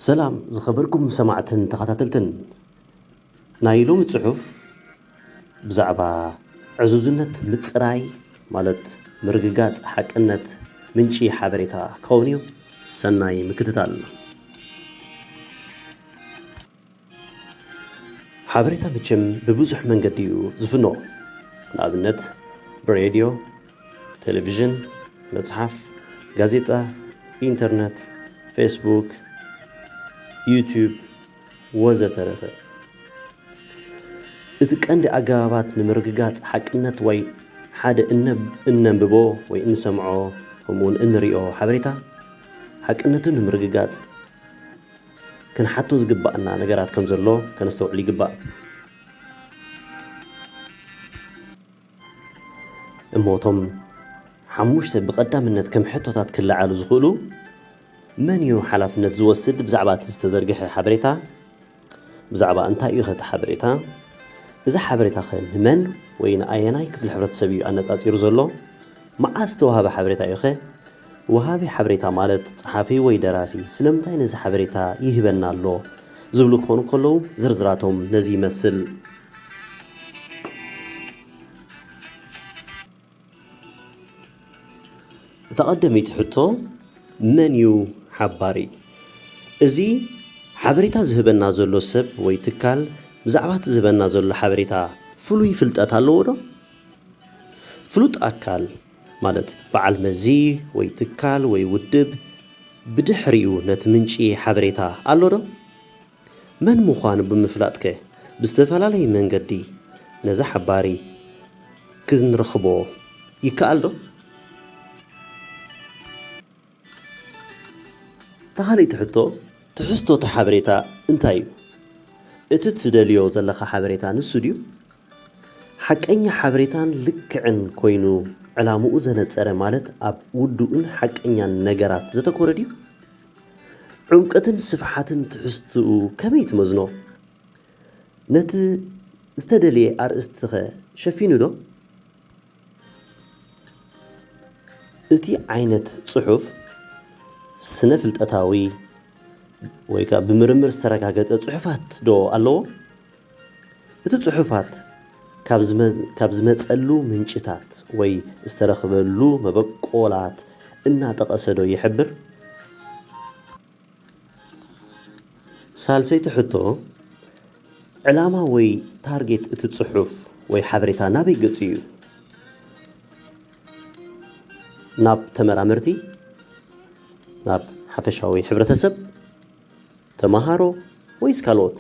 ሰላም ዝኸበርኩም ሰማዕትን ተኸታተልትን፣ ናይ ሎሚ ጽሑፍ ብዛዕባ ዕዙዝነት ምጽራይ፣ ማለት ምርግጋጽ ሓቅነት ምንጪ ሓበሬታ ክኸውን እዩ። ሰናይ ምክትታል። ሓበሬታ መቸም ብብዙሕ መንገዲ እዩ ዝፍኖ። ንኣብነት ብሬድዮ፣ ቴሌቪዥን፣ መጽሓፍ፣ ጋዜጣ፣ ኢንተርነት፣ ፌስቡክ፣ ዩቱብ ወዘተረፈ። እቲ ቀንዲ ኣገባባት ንምርግጋጽ ሓቅነት ወይ ሓደ እነ- እነንብቦ ወይ እንሰምዖ ከምኡውን እንሪኦ ሓበሬታ ሓቅነቱ ንምርግጋጽ ክንሓቶ ዝግባእና ነገራት ከም ዘሎ ከነስተውዕል ይግባእ። እሞ እቶም ሓሙሽተ ብቐዳምነት ከም ሕቶታት ክለዓሉ ዝኽእሉ፣ መን እዩ ሓላፍነት ዝወስድ ብዛዕባ እቲ ዝተዘርግሐ ሓበሬታ? ብዛዕባ እንታይ እዩ ኸ እቲ ሓበሬታ? እዚ ሓበሬታ ኸ ንመን ወይ ንኣየናይ ክፍሊ ሕብረተሰብ እዩ ኣነጻጺሩ ዘሎ? መዓስ ተዋሃበ ሓበሬታ እዩ ኸ? ወሃቢ ሓበሬታ ማለት ጸሓፊ ወይ ደራሲ ስለምንታይ ነዚ ሓበሬታ ይህበና ኣሎ? ዝብሉ ክኾኑ ከለዉ ዝርዝራቶም ነዚ ይመስል። እታ ቀደመይቲ ሕቶ፣ መን እዩ ሓባሪ? እዚ ሓበሬታ ዝህበና ዘሎ ሰብ ወይ ትካል ብዛዕባ እቲ ዝህበና ዘሎ ሓበሬታ ፍሉይ ፍልጠት ኣለዎ ዶ? ፍሉጥ ኣካል ማለት በዓል መዚ ወይ ትካል ወይ ውድብ ብድሕሪኡ ነቲ ምንጪ ሓበሬታ ኣሎ ዶ? መን ምዃኑ ብምፍላጥከ ብዝተፈላለየ መንገዲ ነዚ ሓባሪ ክንረኽቦ ይከኣል ዶ? እታ ካልኣይቲ ሕቶ፣ ትሕዝቶ እቲ ሓበሬታ እንታይ እዩ? እቲ ትደልዮ ዘለኻ ሓበሬታ ንሱ ድዩ? ሓቀኛ ሓበሬታን ልክዕን ኮይኑ ዕላምኡ ዘነጸረ ማለት ኣብ ውዱእን ሓቀኛን ነገራት ዘተኮረ ድዩ? ዕምቀትን ስፍሓትን ትሕዝትኡ ከመይ ትመዝኖ? ነቲ ዝተደልየ ኣርእስቲ ኸ ሸፊኑ ዶ? እቲ ዓይነት ጽሑፍ ስነ ፍልጠታዊ ወይ ከኣ ብምርምር ዝተረጋገጸ ጽሑፋት ዶ ኣለዎ? እቲ ጽሑፋት ካብ ዝመ- ካብ ዝመጸሉ ምንጭታት ወይ ዝተረኽበሉ መበቆላት እናጠቐሰ ዶ ይሕብር? ሳልሰይቲ ሕቶ፣ ዕላማ ወይ ታርጌት እቲ ጽሑፍ ወይ ሓበሬታ ናበይ ገጹ እዩ? ናብ ተመራመርቲ፣ ናብ ሓፈሻዊ ሕብረተሰብ፣ ተመሃሮ ወይስ ካልኦት?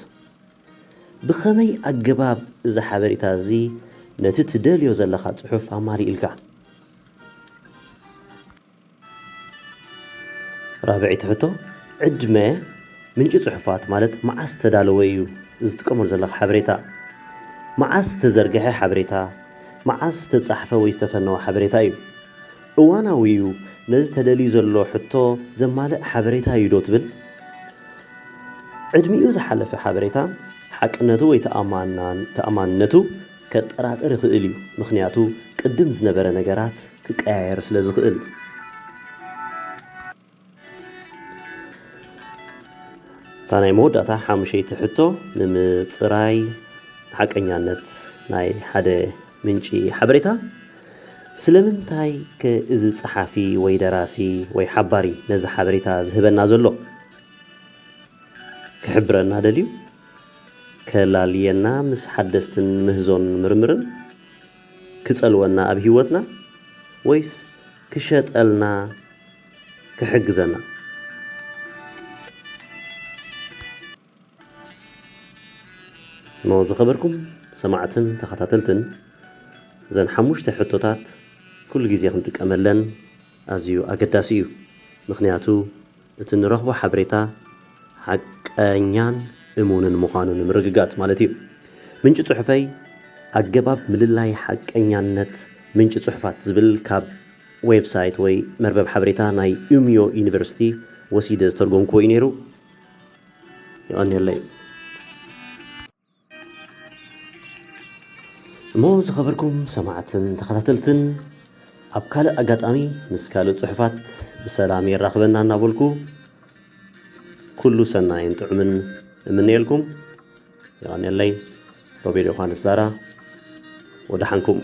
ብኸመይ ኣገባብ እዚ ሓበሬታ እዚ ነቲ ትደልዮ ዘለኻ ጽሑፍ ኣማሊኡልካ? ራብዐይቲ ሕቶ፣ ዕድመ ምንጪ ጽሑፋት ማለት መዓስ ዝተዳለወ እዩ ዝጥቀመሉ ዘለኻ ሓበሬታ? መዓስ ዝተዘርግሐ ሓበሬታ? መዓስ ዝተጻሕፈ ወይ ዝተፈነወ ሓበሬታ እዩ? እዋናዊ እዩ፣ ነዚ ተደልዩ ዘሎ ሕቶ ዘማልእ ሓበሬታ እዩ ዶ ትብል? ዕድሚኡ ዝሓለፈ ሓበሬታ ሓቅነቱ ወይ ተኣማናን- ተኣማንነቱ ከጠራጥር ይኽእል እዩ፣ ምኽንያቱ ቅድም ዝነበረ ነገራት ክቀያየር ስለ ዝኽእል። እታ ናይ መወዳእታ ሓሙሸይቲ ሕቶ፣ ንምጽራይ ሓቀኛነት ናይ ሓደ ምንጪ ሓበሬታ፣ ስለምንታይ ከ እዚ ጸሓፊ ወይ ደራሲ ወይ ሓባሪ ነዚ ሓበሬታ ዝህበና ዘሎ? ክሕብረና ደልዩ? ከላልየና ምስ ሓደስትን ምህዞን ምርምርን? ክጸልወና ኣብ ህይወትና? ወይስ ክሸጠልና ክሕግዘና? እሞ ዝኸበርኩም ሰማዕትን ተኸታተልትን፣ እዘን ሓሙሽተ ሕቶታት ኩሉ ግዜ ክንጥቀመለን ኣዝዩ ኣገዳሲ እዩ። ምኽንያቱ እቲ ንረኽቦ ሓበሬታ ሓቀኛን እሙንን ምዃኑ ንምርግጋጽ ማለት እዩ። ምንጪ ጽሑፈይ፣ ኣገባብ ምልላይ ሓቀኛነት ምንጪ ጽሑፋት ዝብል ካብ ዌብሳይት ወይ መርበብ ሓበሬታ ናይ ኡምዮ ዩኒቨርሲቲ ወሲደ ዝተርጎምክዎ እዩ ነይሩ። የቐንየለይ። እሞ ዝኸበርኩም ሰማዕትን ተኸታተልትን፣ ኣብ ካልእ ኣጋጣሚ ምስ ካልእ ጽሑፋት ብሰላም የራኽበና እናበልኩ፣ ኩሉ ሰናይን ጥዑምን እምነየልኩም። የቐንየለይ። ሮቤል ዮሃንስ ዛራ። ወደሓንኩም።